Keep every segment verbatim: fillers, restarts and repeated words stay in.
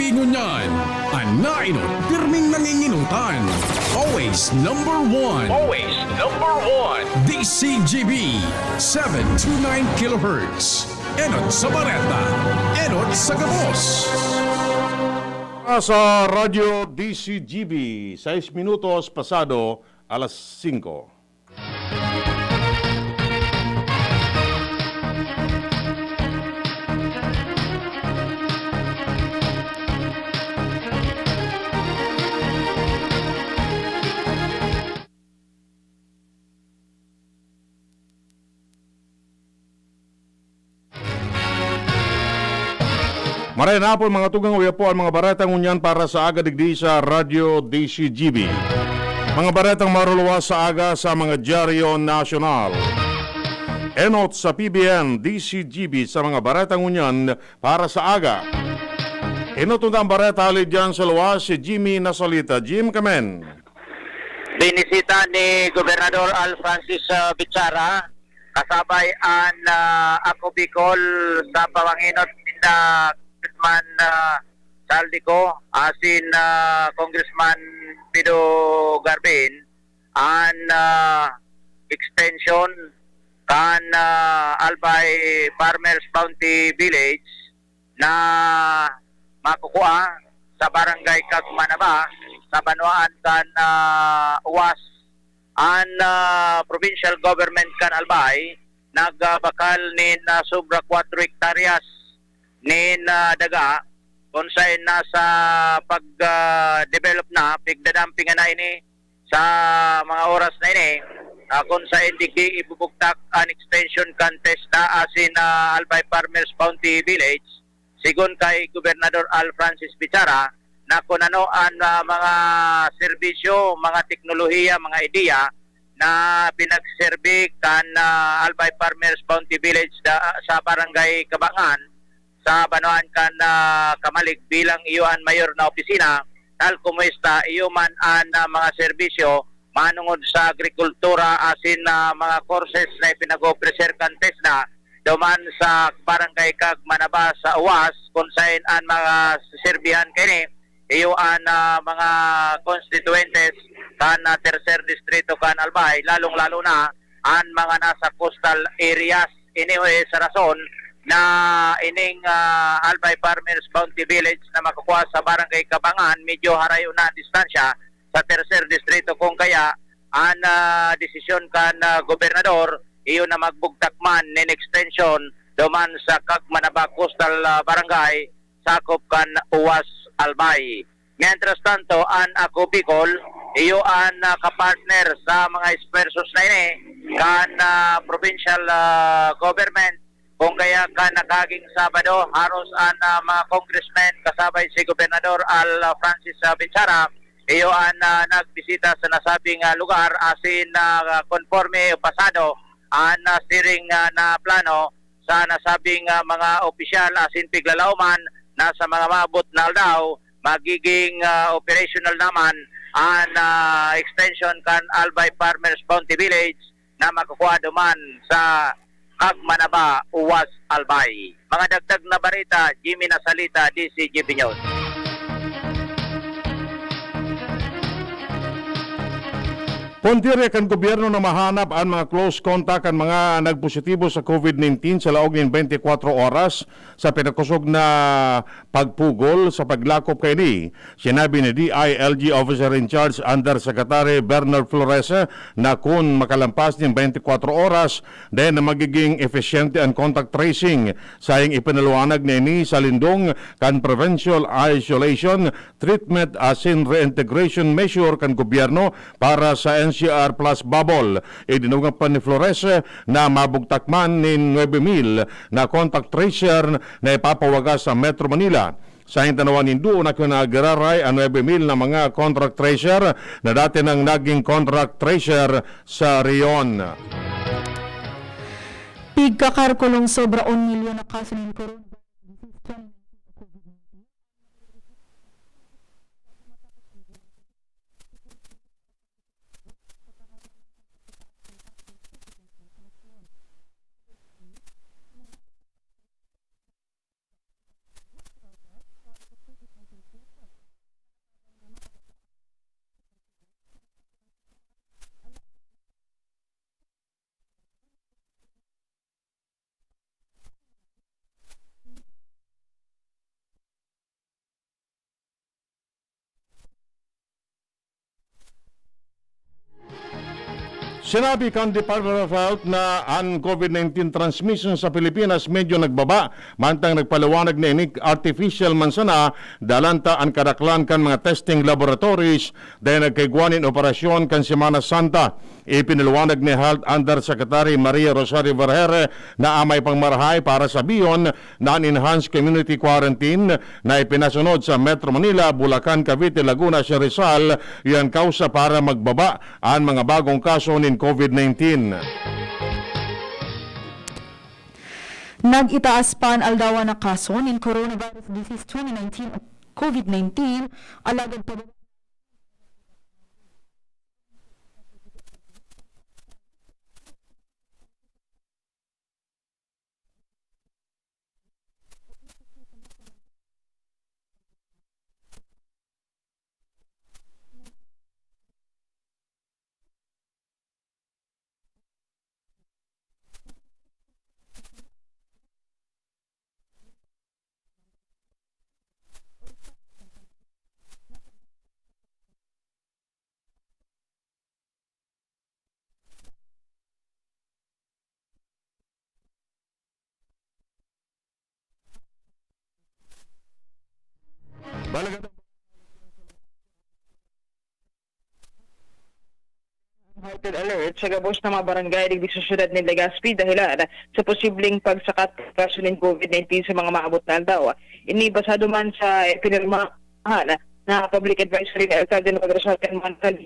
Ngunyan, an nainot, pirming nanginginutan. Always number one. Always number one. D C G B, seven two nine kilohertz. Enot sa bareta, enot sa gabos. Sa Radyo D C G B, sais minutos pasado alas singko. Maray na po, mga tugang, uya po ang mga bareta ngunyan para sa aga digdi sa Radyo D C G B. Mga baretang maruluwas sa aga sa mga dyaryo nasyonal. Enot sa P B N, D C G B sa mga bareta ngunyan para sa aga. Enot na ang bareta, hali dyan sa luwas, si Jimmy Nasalita. Jim, kamen. Binisita ni Gobernador Al Francis, ah, Bichara kasabay an, ah, Ako Bicol sa pamanginot ninda Congressman, ah, Saldico asin, ah, Congressman Pido Garbin an, ah, extension kan, ah, Albay Farmers Bounty Village na makukua sa Barangay Cagmanaba, sa banwaan kan, ah, Uwas. An, ah, provincial government kan Albay nagbakal nin, ah, sobra kwatro hektaryas nin, ah, daga, kun saen nasa pag, ah, develop na, pigdadampingan na ini sa mga oras na ini, ah, kun saen digdi ibubugtak an extension kan TESDA asin, ah, Albay Farmers Bounty Village. Sigon kay Gobernador Al Francis Bichara na kun ano an, ah, mga serbisyo, mga teknolohiya, mga ideya na pinagserbi kan, ah, Albay Farmers Bounty Village da, sa Barangay Cabangan, sa banwaan kan, ah, Camalig bilang iyo an mayor na opisina, tal kumusta iyo man an, ah, mga serbisyo manongod sa agrikultura asin, ah, mga courses na ipinag-opreser kan TESDA duman sa Barangay Cagmanaba sa Uwas, kun saen an mga serbihan kaini iyo an, ah, mga konstituyentes kan, ah, Tercer Distrito kan Albay, lalong-lalo na an mga nasa coastal areas. Ini, eh, sa rason na ining, ah, Albay Farmers Bounty Village na makukua sa Barangay Cabangan, medyo harayo na an distansya sa Tercer Distrito, kung kaya an, ah, desisyon kan, ah, gobernador iyo na magbugtak man nin extension duman sa Cagmanaba Coastal, ah, Barangay sakop kan Uwas, Albay. Mientras tanto, an Ako Bicol iyo an, ah, kapartner sa mga esfuerzos na ini kan, ah, provincial, ah, government. Kung kaya kan nakaaging Sabado, haros an, ah, mga congressmen kasabay si Gobernador Al, ah, Francis, ah, Bichara, iyo an, ah, nagbisita sa nasabing, ah, lugar asin, ah, konporme o pasado an, ah, siring, ah, na plano sa nasabing, ah, mga opisyal asin piglalaoman na sa mga maabot na aldaw magiging, ah, operational naman an, ah, extension kan Albay Farmers Bounty Village na makukua duman sa Cagmanaba, Uwas, Albay. Mga dagdag na bareta, Jimmy Nasalita, D C G B News. Pundiri kan gobyerno na mahanap an mga close contact kan mga nagpositibo sa COVID nineteen sa laog nin twenty-four oras sa pinakosog na pagpugol sa paglakop kaini. Sinabi ni D I L G Officer in Charge Undersecretary Bernard Flores na kun makalampas nin twenty-four oras, dai na magiging efisyente an contact tracing. Saiyang ipinaliwanag na ini sa lindong kan provincial isolation, treatment asin reintegration measure kan gobyerno para sa N C R plus bubble. Idinungan pa ni Flores na mabugtak man nin nuebe mil na contact tracer na ipapawagas sa Metro Manila. Sa hintanawan nindo, na kinagiraray an nuebe mil na mga contact tracer na dati nang naging contact tracer sa rehiyon. Pigkakalkulong sobra un milyon na kaso nin coronavirus. Sinabi kan Department of Health na an COVID nineteen transmission sa Pilipinas medyo nagbaba, mantang nagpaliwanag na ini artificial man sana, dalan ta an kadaklan kan mga testing laboratories dahil nagkaigwa nin operasyon kan Semana Santa. Ipinaliwanag ni Health Undersecretary Maria Rosario Vergeire na amay pang marahay para sabihon na an enhanced community quarantine na ipinasunod sa Metro Manila, Bulacan, Cavite, Laguna asin Rizal, iyan kausa para magbaba an mga bagong kaso nin COVID nineteen. Nag-itaas pa an aldawan na kaso nin coronavirus disease twenty nineteen o COVID nineteen, alagad pababa Balagat heightened alert sa gabos na mga barangay digdi sa siyudad nin Legazpi dahilan sa posibleng pagsakat kaso nin COVID nineteen sa mga maabot na aldaw. Ini basado man sa ipinirmahan na public advisory ni Alkalde Madrasal kan Manfal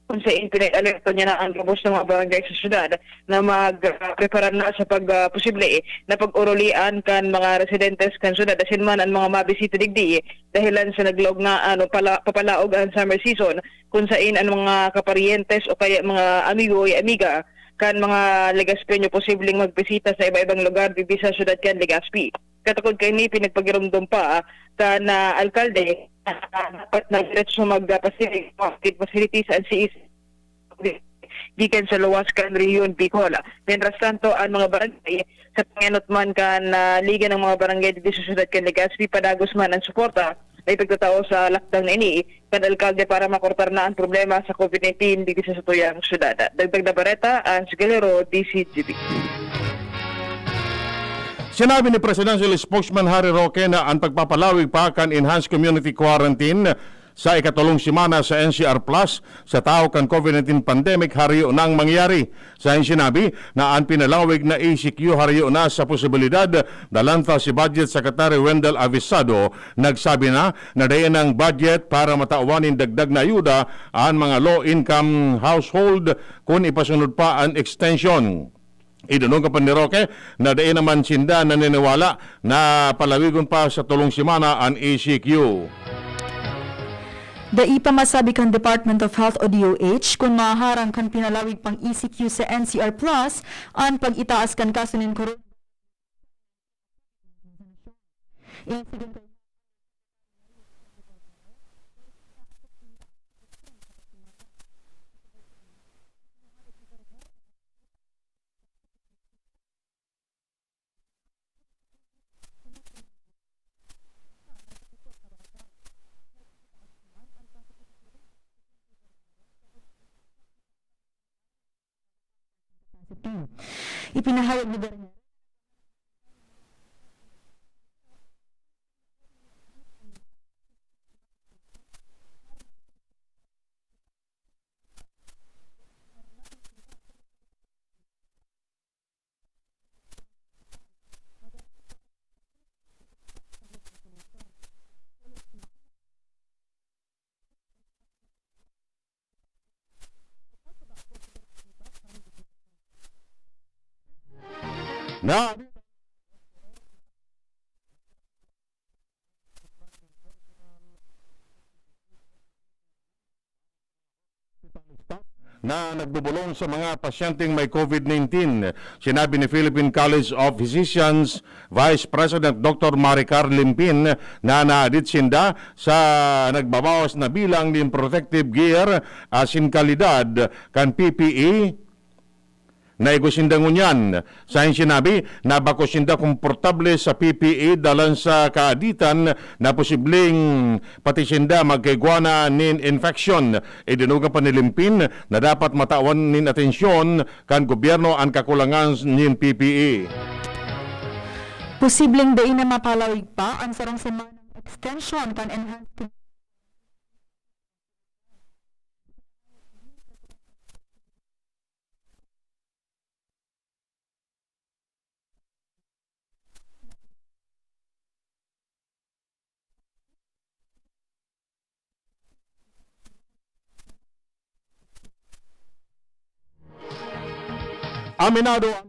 kung sain pinag-alerto niya na ang gabos na mga barangay sa syudad na mag, ah, prepara na sa pag, ah, posible na pag-urulian kan mga residentes kan syudad asin man an mga mabisita digdi dahilan sa naglaog na ano, pala, papalaog ang summer season, kung sain an mga kaparyentes o kaya mga amigo o amiga kan mga Legazpeño posibleng magbisita sa iba-ibang lugar digdi sa syudad kan Legazpi. Katakod kaini, pinagpagiromdom pa kan, ah, alkalde na dapat na diretso magpasiring sa mga facilities an C E C gikan sa luwas kan Rehiyon Bicol. Mientras tanto, an mga barangay sa pangenot man kan, ah, Liga ng mga Barangay digdi sa siyudad kan Legazpi, padagos man an suporta na ipagtatao sa lakdang na ini kan alkalde para makortar na an problema sa COVID nineteen digdi sa satuyang syudad. Dagdag na bareta, Ange Galero, D C G B. Sinabi ni Presidential Spokesman Harry Roque na an pagpapalawig pa kan enhanced community quarantine sa ikatolong semana sa N C R Plus sa tahaw kan COVID nineteen pandemic harayo nang mangyari. Sain sinabi na an pinalawig na E C Q harayo na sa posibilidad. Dalan ta si Budget Secretary Wendell Avisado nagsabi na na dai nang budget para matawan nin dagdag na ayuda an mga low-income household kun ipasunod pa an extension. Idinungog pa ni Roque na dai naman sinda naniniwala na palawigon pa sa tolong semana an E C Q. Dai pa masabi kan Department of Health o D O H kun maharang kan pinalawig pang E C Q sa N C R Plus an pag-itaas kan kaso nin corona. Ipinahayag ni Bernier. Na na nagbobolong sa mga pasyenteng may COVID nineteen. Sinabi ni Philippine College of Physicians Vice President Doctor Maricar Limpin na naadit sinda sa nagbabawas na bilang nin protective gear asin kalidad kan P P E. Naigo sinda ngunyan. Sa sinabi na bako sinda komportable sa P P E dalan sa kaaditan na posibleng pati sinda magkaigwa na nin infection. Idinugang pa ni Limpin na dapat matawan nin atensyon kan gobyerno an kakulangan nin P P E. Posibleng dai na mapalawig pa an sarong semanang extension kan enhanced Aminado ang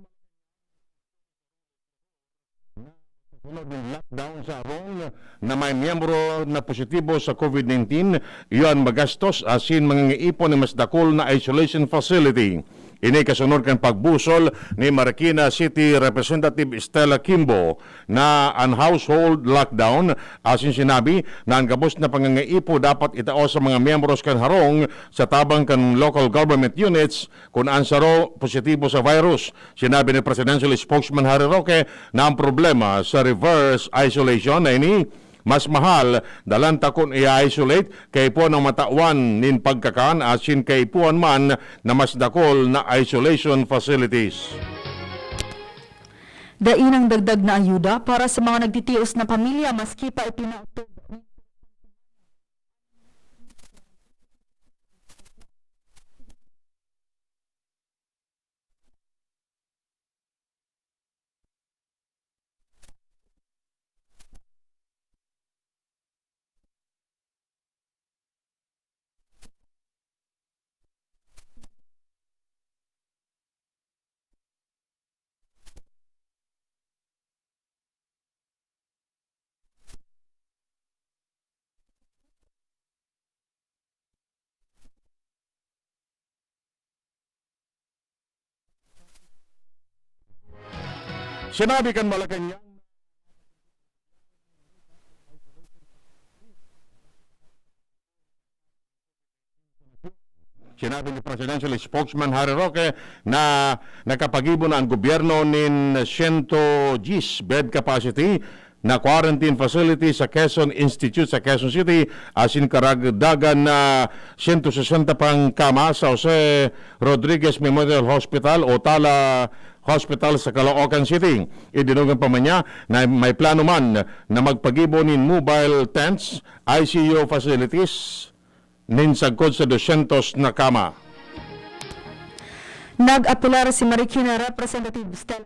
sunod ng lockdown sa Arong na may miyembro na positibo sa COVID nineteen, iyan magastos asin mangangaipo nin mas dakul na isolation facility. Ini kasunod kan pagbusol ni Marikina City Representative Stella Kimbo na an household lockdown, asin sinabi na an gabos na pangangaipo dapat itao sa mga miyembros kan harong sa tabang kan local government units kun an saro positibo sa virus. Sinabi ni Presidential Spokesman Harry Roque na ang problema sa reverse isolation na ini mas mahal dalan ta kun i-isolate kaipuhan ang matawan nin pagkakan asin kaipuhan man na mas dakul na isolation facilities. Dai nang dagdag na ayuda para sa mga nagtitios na pamilya maski pa ipinautog. Sinabi kan Malacañang Sinabi ni Presidential Spokesman Harry Roque na nakapagibo na ang gobyerno nin sento diyes bed capacity na quarantine facility sa Quezon Institute sa Quezon City asin karagdagan na sento sesenta pang kama sa Jose Rodriguez Memorial Hospital o Tala Hospital sa Caloocan City. Idinugang pa man niya na may plano man na magpagibo nin mobile tents, I C U facilities, nin sagkod sa dusyentos na kama. Nag-apelar si Marikina Representative Stella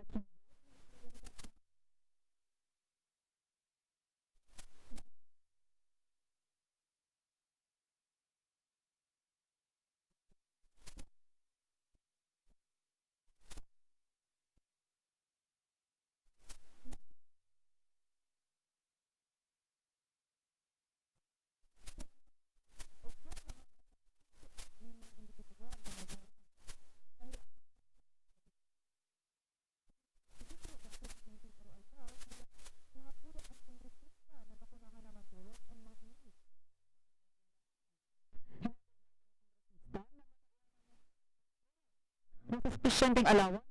Sufficient allowance.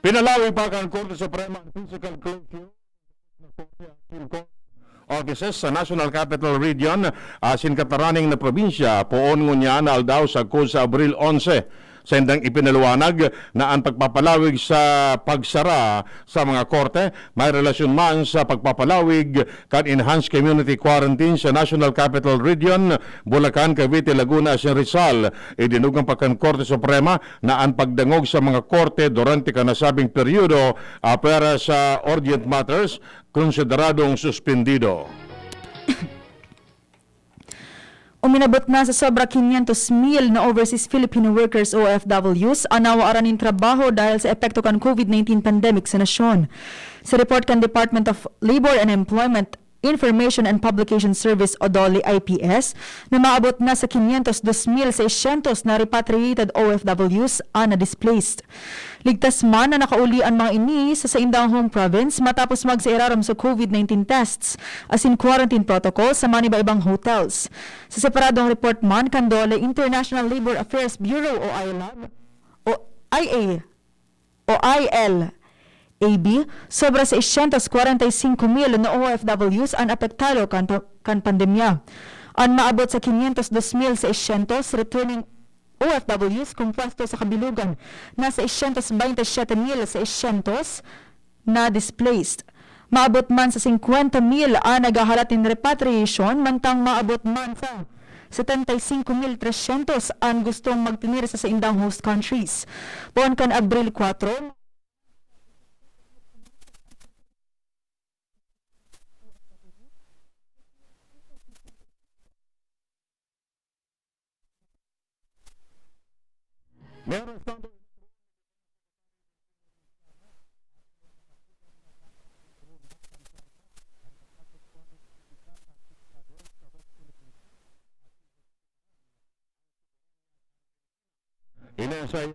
Pinalawig pa kan Korte Suprema ang physical closure offices sa National Capital Region asin kataraning na probinsya poon ngunyan na aldaw sagkod sa Abril onse. Sa indang ipinaliwanag na an pagpapalawig sa pagsara sa mga korte may relasyon man sa pagpapalawig kan enhanced community quarantine sa National Capital Region, Bulacan, Cavite, Laguna asin Rizal. Idinugang pa kan Korte Suprema na an pagdangog sa mga korte durante kan nasabing peryodo, ah, para sa urgent matters, konsideradong suspendido. Uminabot na sa sobra quinientos mil na overseas Filipino workers o O F Ws an nawaran nin trabaho dahil sa epekto kan COVID nineteen pandemic sa nasyon. Sa report kan Department of Labor and Employment, Information and Publication Service o DOLE I P S na maabot na sa kinyentos dos mil seiscientos na repatriated O F Ws an na-displaced. Ligtas man na nakauli an mga ini sa saindang home province matapos magsairarom sa COVID nineteen tests asin quarantine protocol sa maniba-ibang hotels. Sa separadong report man kan DOLE International Labor Affairs Bureau o I L A B, o I A, o I L A B, sobra seiscientos kwarenta y singko mil na O F Ws an apektado kan pa-, kan pandemya. An maabot sa kinyentos dos mil seiscientos returning O F Ws kompuesto sa kabilugan na seiscientos baynte siyete mil seiscientos na displaced. Maabot man sa singkwenta mil an naghahalat nin repatriation, mantang maabot man sa setenta y singko mil trescientos an gustong magtinir sa saindang host countries. Poon kan Abril kwatro, May arestado Inasay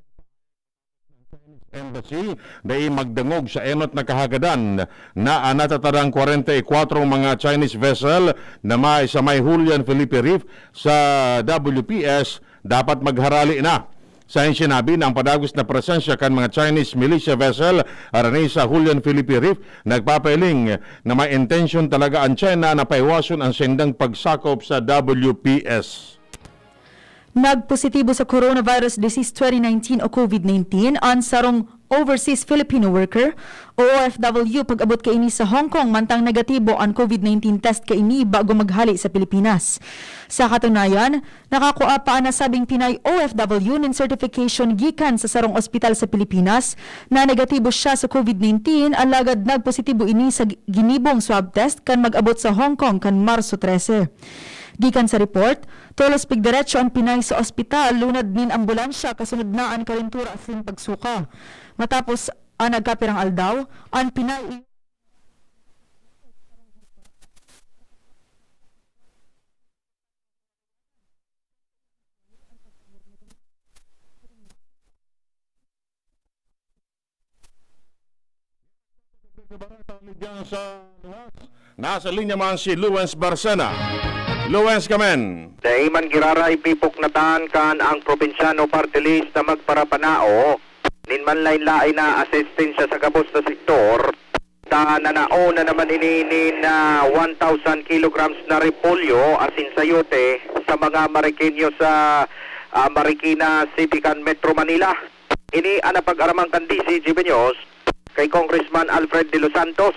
Embassy, dai magdangog sa enot na kahagadan na an natatadang kwarenta y kwatro mga Chinese vessel na may, sa may Julian Felipe Reef sa W P S dapat magharali na. Sa sinabi na ang padagos na presensya kan mga Chinese militia vessel harani sa Julian Felipe Reef, nagpapahiling na may intensyon talaga an China na paiwason ang saindang pagsakop sa W P S. Nagpositibo sa coronavirus disease twenty nineteen o COVID nineteen an sarong overseas Filipino worker o O F W pag-abot kaini sa Hong Kong, mantang negatibo an COVID nineteen test kaini bago maghali sa Pilipinas. Sa katunayan, nakakua pa an nasabing Pinay O F W nin certification gikan sa sarong ospital sa Pilipinas na negatibo siya sa COVID nineteen, alagad nagpositibo ini sa gi-, ginibong swab test kan mag-abot sa Hong Kong kan Marso trese. Gikan sa report, tolos pigderetso an Pinay sa ospital, lunad nin ambulansya, kasunod na an kalentura asin pagsuka. Matapos an nagkapirang aldaw, an Pinay Diyan sa luwas, nasa linya man si Luens Barcena. Luens, kamen. Dai man giraray pipuknatan kan ang probinsyano party list na magparapanao nin manlaen-laen na asistensya sa gabos na sektor. Ta nanao na naman ini nin, ah, one thousand kilograms na repolyo asin sayote sa mga Mariqueño sa, ah, Marikina City kan Metro Manila. Ini an napag-araman kan D C G B News kay Congressman Alfred De Los Santos,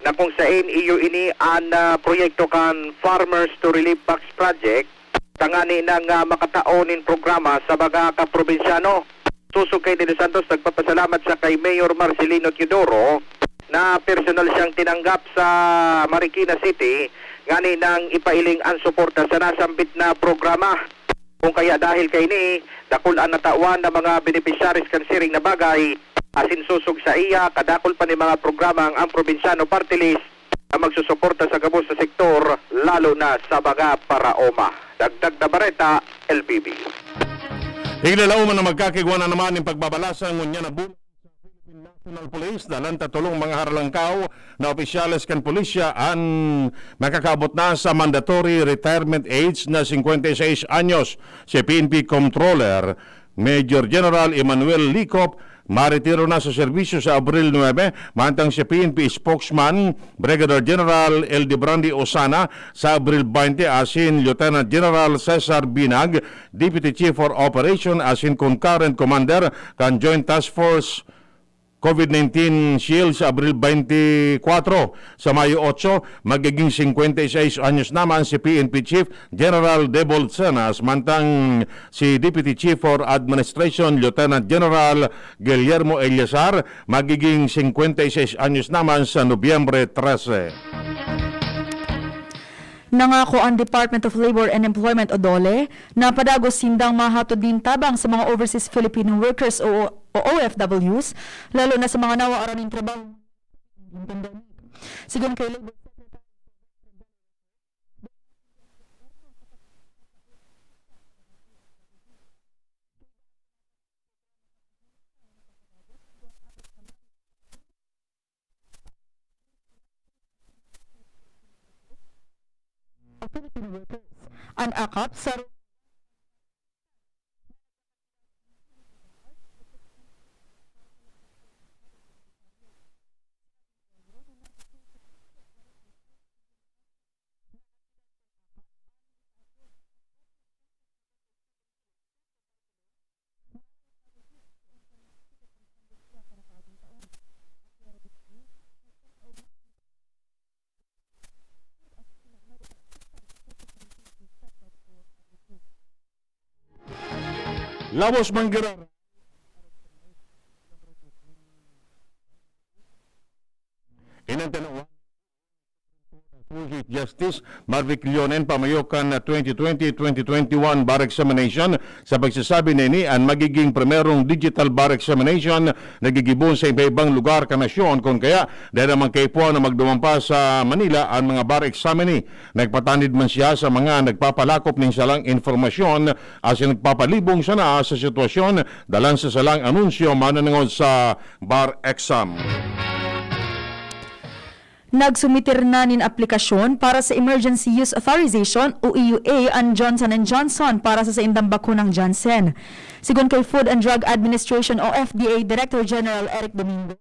na kung saen iyo ini an, ah, proyekto kan Farmers to Relief Box Project, tangani nang, ah, makatao nin programa sa mga kaprobinsyano. Sosog kay De Los Santos, nagpapasalamat siya kay Mayor Marcelino Teodoro na personal siyang tinanggap sa Marikina City ngani nang ipailing an suporta sa nasambit na programa. Kung kaya dahil kaini, dakul an natawan na mga benepisyaris kan siring na bagay, asin sosog saiya, kadakul pa nin mga programa ang Probinsyano Party List na magsusuporta sa gabos na sektor, lalo na sa mga paraoma. Dagdag na bareta, L B B. Higlalaom na magkakigwa na naman nin pagbabalasa ngunyan na bulan sa Philippine National Police. Dalan ta tolong mga haralangkaw na opisyales kan pulisya an makakaabot na sa mandatory retirement age na singkwenta y seis anyos. Si P N P Controller Major General Emmanuel Licop maretiro na sa serbisyo sa Abril nuebe, mantang si P N P Spokesman Brigadier General Eldebrandi Osana sa Abril baynte, asin Lieutenant General Cesar Binag, Deputy Chief for Operation asin Concurrent Commander kan Joint Task Force COVID nineteen Shield sa Abril baynte kwatro. Sa Mayo otso, magiging singkwenta y seis anyos naman si P N P Chief General Debold Cenas, mantang si Deputy Chief for Administration Lieutenant General Guillermo Eleazar magiging singkwenta y seis anyos naman sa Nobyembre trese. Nangako an Department of Labor and Employment o DOLE na padagos sindang mahatod nin tabang sa mga overseas Filipino workers o, o O F Ws, lalo na sa mga nawaran nin trabaho. Sigon kay Labor Secretary Akap sa Labos man giraray. Inantanawan Associate Justice Marvic Leonen pamayo kan twenty twenty, twenty twenty-one bar examination. Sa pagsasabi nini, an magiging primerong digital bar examination nagigibo sa iba-ibang lugar kan nasyon, kun kaya dai naman kaipuhan na magduman pa sa Manila an mga bar examinee. Nagpatanid man siya sa mga nagpapalakop nin salang impormasyon asin nagpapalibong sana sa sitwasyon dalan sa salang anunsyo mananangod sa bar exam. Nagsumitir na nin aplikasyon para sa Emergency Use Authorization o E U A an Johnson and Johnson para sa saindang bakunang Janssen. Sigon kay Food and Drug Administration o F D A Director General Eric Domingo,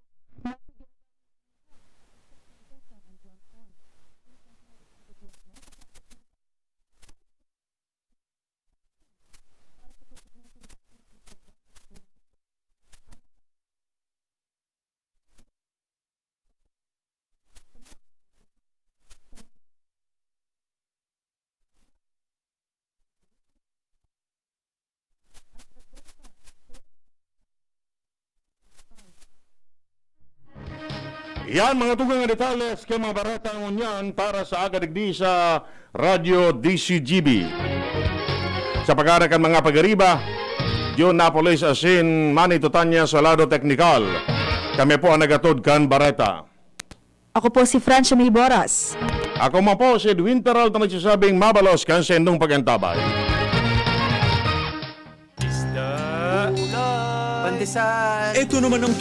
Yan, mga tugang na detalles kan mga bareta ngunyan para sa aga digdi sa Radyo D C G B. Sa pagkara kan mga pagariba, John Napoles asin Manny Tutanya sa lado teknikal. Kami po ang nagatod kan bareta. Ako po si Francia May Boras. Ako man po si Edwin Peralta, nagsasabing mabalos kan saindong pag-antabay. Isda. Pandesal. Ito naman ang